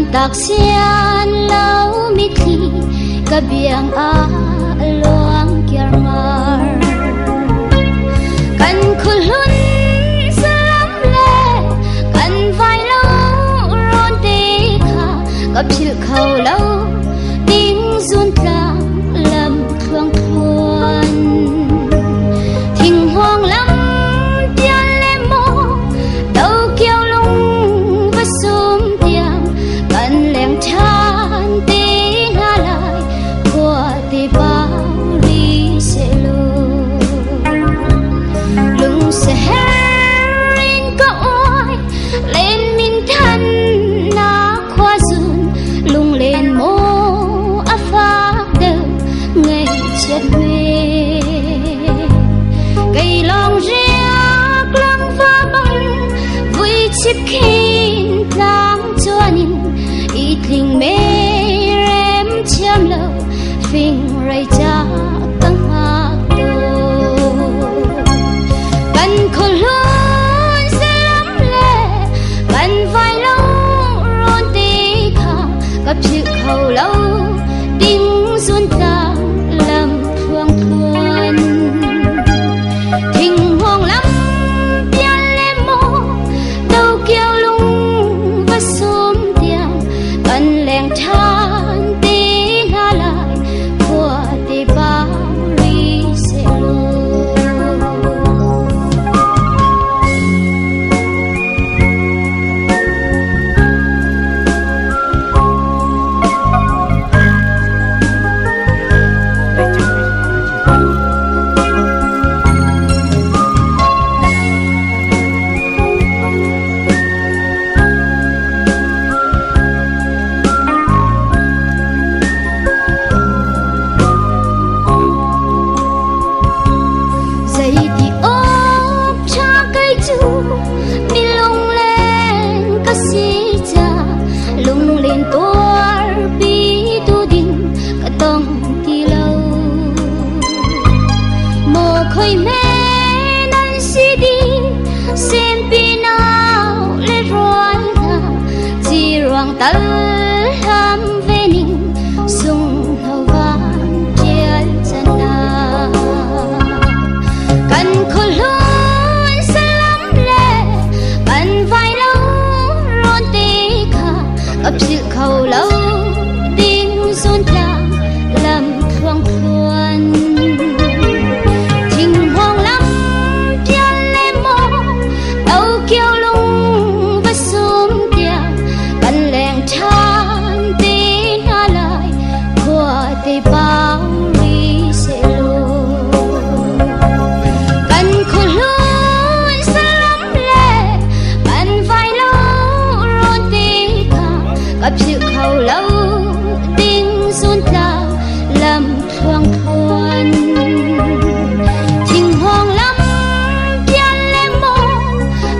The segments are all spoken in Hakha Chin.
Tak sian lo mitthli ka biang ah luang kiarmar. Kan khuhlun salam le kan vai lo rawn te kha ka philh kho lo ding zun tlang lam thluang thluan. Thing huang lam tial le maw Tokyo lung va sum tiang kan leng ṭhan te hna lai khua te pau ri selaw. Lung se her in ka oi len min than na khua zun lung len maw a fak deuh ngaihchiat hme. Kei lawng riak lang va bang vui chip khin tlang chuan in i tling me rem thiam lo fing rai cha ka hngak to. Kan khuhlun salam le kan vai lo rawn te kha ka philh kho lo ding zun tlang lam thluang thluan. Thing huang lam pial le maw Tokyo lung va sum tiang kan leng ṭhan te hna lai khua te pau ri selaw. Zeiti awk ṭha kei cu mi lungleng ka si ca lunglen tuarpi tu ding ka tong ti lo. Maw khoi hme nan si dih sempi nau le rual hna ci ruang tal hlam ve ning sung hno van ṭial can ah. Kan khuhlun salam le kan vai lo rawn te kha ka philh kho lo ding zun tlang lam thluang thluan. Thing huang lam pial le maw Tokyo lung va sum tiang kan leng ṭhan te hna lai khua te pau ri selaw. Kan khuhlun salam le kan vai lo rawn te kha ka philh kho lo ding zun tlang lam thluang thluan. Thing huang lam pial le maw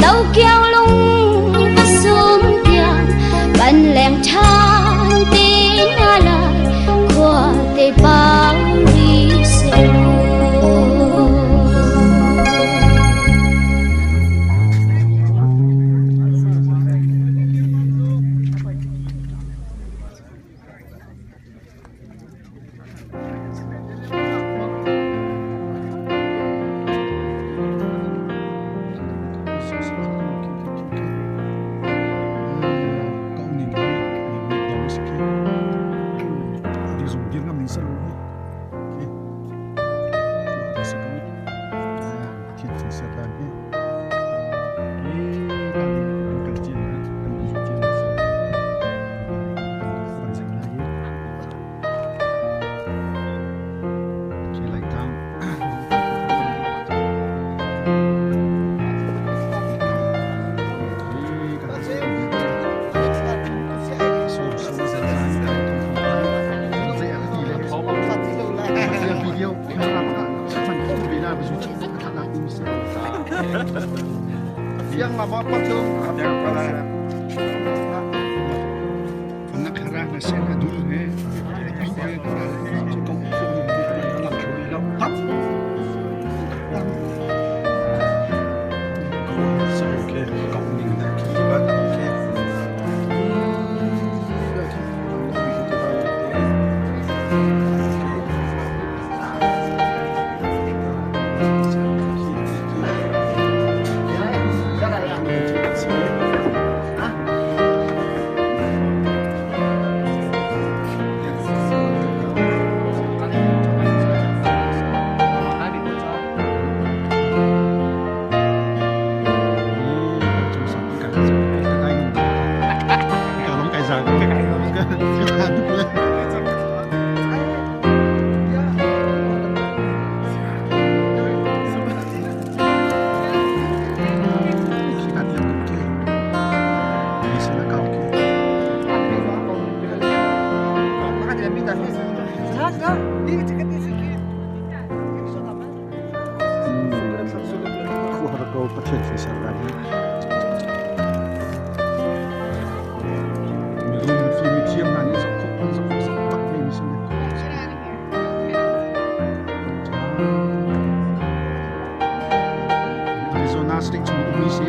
Tokyo lung va sum tiang kan leng ṭhan te hna lai khua te pau ri selaw. Siang lama patung. Pathian ser dan hi. Mirum fim thiam hna nih zoh khawh an zoh khawh sak tak ve mi si. Arizona state chung ummi si.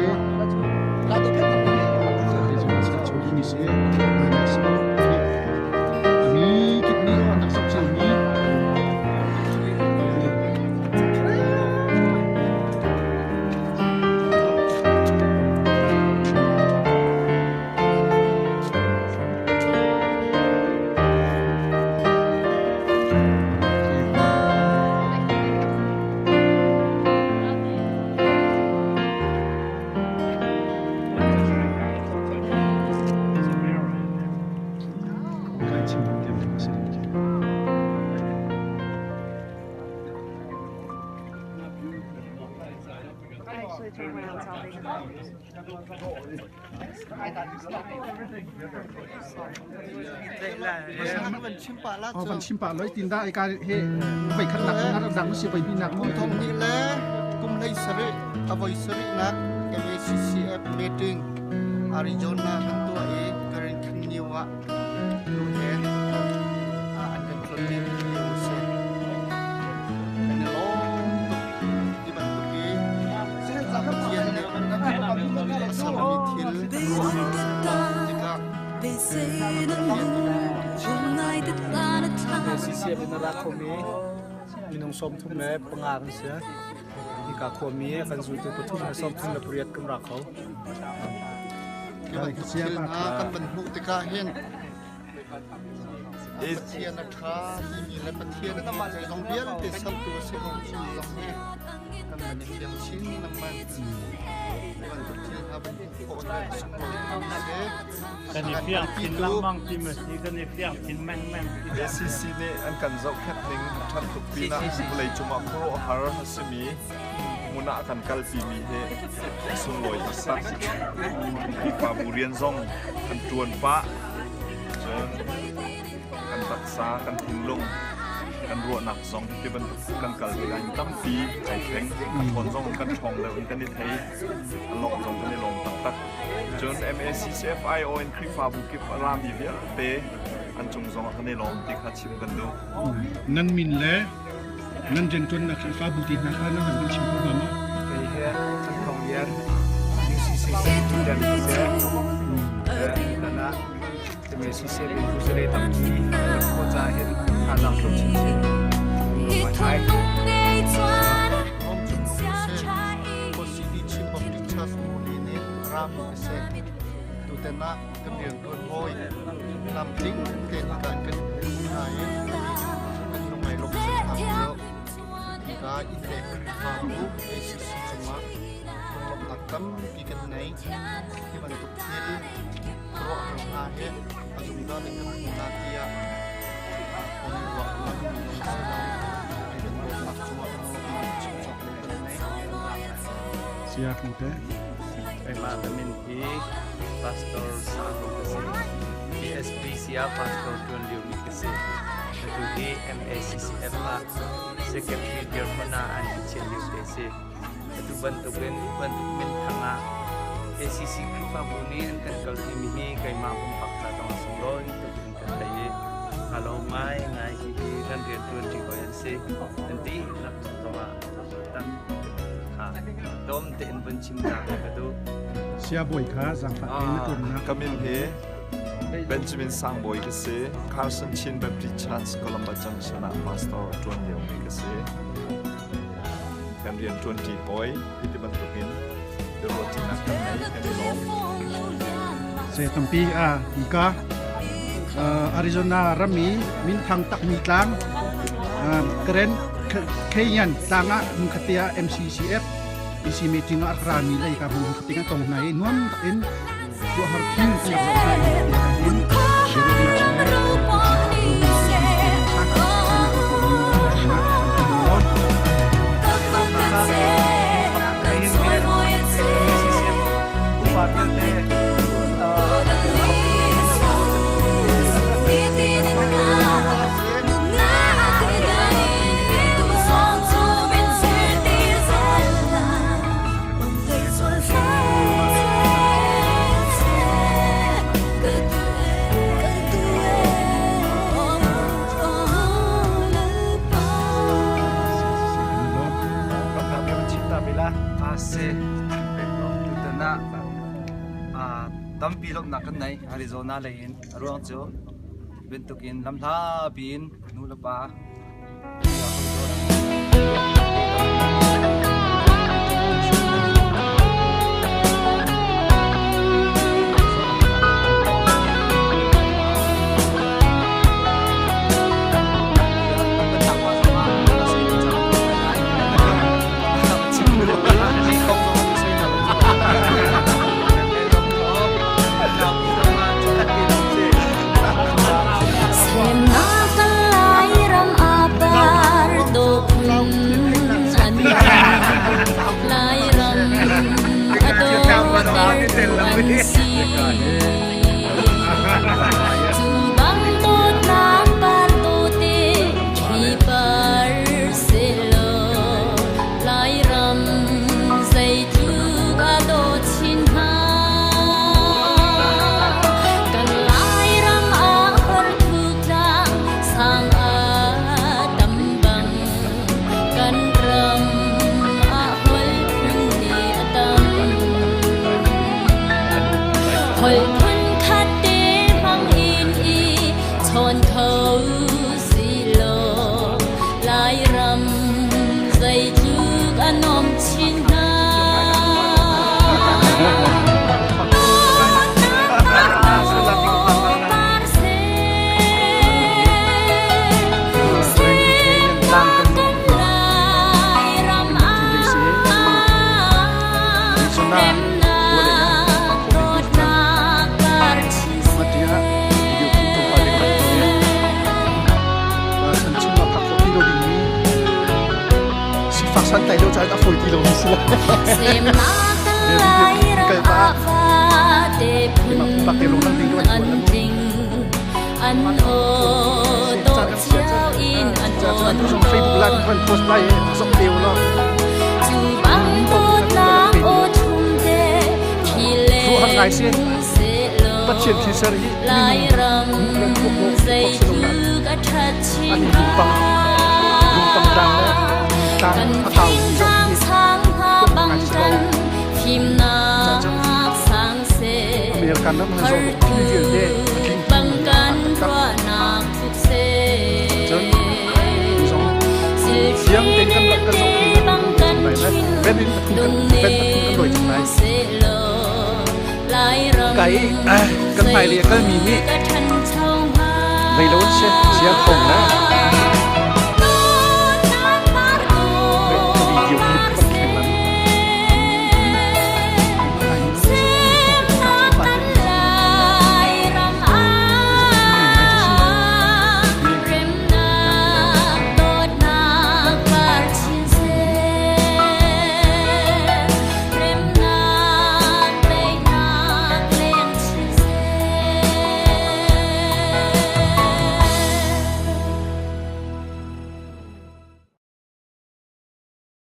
Arizona state chung ummi si. Mi kip nih an rak sak cio mi. Kai chim tiam a si. Van chim pah loi tin da ai ka he voi khat nak na dang si voi bi nak Kum thong hnih le kum hlei sarih a voi sarihnak MACCF meeting Arizona kan tuah i Karen Kingnew ah tu he an kan tlon lio a si. Kan i lawm tuk ti bantuk i Pathian nih a sermi thil tikah CCF in a ra khomi minung 35 kan si. Hika khuami kan zultu pathum le 38 kan ra kho. Hi bantuk thil hna kan van hmuh tikah hin Pathian a ṭha timi le Pathian zeizong vialte sertu a si ko timi zong hi kan van i fiang chin lengmang. Hi bantuk thil hna van hmuh khawh le a sunglawi tukmi si. Kan i fiang chin lengmang ti ma si, kan i fiang chin mengmeng. SEC nih an kan zohkhenh ning a ṭhat tuk pinah vawlei cungah khuaruahhar a simi hmun ah a kan kalpimi hi a sunglawi taktak. Khrihfabu rian zong kan ṭuan pah. Cun kan taksa, kan thinlung, kan ruahnak zong ti bantuk kan kal tikah in tampi ai thleng. A ṭhawn zong kan ṭhawng deuh in kan i thei. A lawm zong kan i lawm taktak. Cun MACCFIO in Khrihfabu kip a rami vialte an cung zong ah kan i lawm ti kha chim kan duh. Nan min le nan rianṭuannak Khrihfabu te hna kha nan kan chim kho hnga maw? Kei he Chan Thawng Lian, UCCC President ka si. Nan ah MACC in kusale tampi kan khawh caah hin thazaang tluk chinchin ngai. City Chief of Teachers Muli nih rami ka si. Tutan ah kan rianṭuan hawi tlamtling tein kan kan hna i kan lungai lawm cang hna u. Hika inn le Khrihfabu ACC cungah lunglawmhnak tampi kan ngei. Hi bantuk thil khuaruahhar hna hi a zungzal in kan hmu hna tiah kan i ruah lengmang mi zong si lo. Kan dawtnak cungah lunglawmhnak chim cawk lo kan ngei. Sia te. Keimah ka min hi Pastor Sang ka si. PSBC ah pastor ṭuan liomi ka si. Atu hi MACCF ah secretary dirhmun ah an i chiah lio te si. Atu bantukin bantuk minthang ah ACC Khrihfabu nih an kan kalpimi hi keimah pumpak ca zong a sunglawi tuk in kan thei i ka lawm ngaingai. Hihi kan rianṭuan ṭi hawi an si. An dihlak cung zongah tam kha dawm tein vun chim ta ka duh. Siabawi kha zaangfah tein na ṭuannak. Ka min hi Benjamin Sangbawi ka si. Carson Chin Baptist Church Columbus Junction ah pastor a ṭuan liomi ka si. Kan rian ṭuanṭi hawi hi ti bantukin biaruahṭinak kan ngei kan i lawm. Se tampi a ika Arizona rami minthang takmi tlang Grand Canyon tlang ah hmunkhat ah MCCF PC meeting ah rami lei ka hmun khat tong hna i nuam takin tuahar thin kan rak zoh hna i tiah Si. Tutan ah tampi lawmhnak kan nei Arizona lei in. A ruang cu bantukin lamhla piin nu le pa Semnak Lairam a par dawh phun an Lairam a dawhter an si. Cu bang dawtnak par dawte khi par selaw Lairam zeitluk a dawt chin hnga. Kan Lairam ah hor tlang sang a tam bang kan ram ah hol phun ni a tam. Hol phun khat te hmang in i chawn kho si law Lairam zeitluk a nuam chin hnga. Sifak santlai lo caan a fawi ti lo mi si Facebook live kan post lai sok te lo Ruah ngai si Pathian thil ser hi minung an lungpang lungpang tlang le tlang a kau zoh hi American ram han zoh thil vialte a tling cun zong siang tein kan kan zoh hi lai le ven in pathum kan ven pathum kan loi cang lai kai kan hmailei a kalmi nih zei lo an si sia thawng le.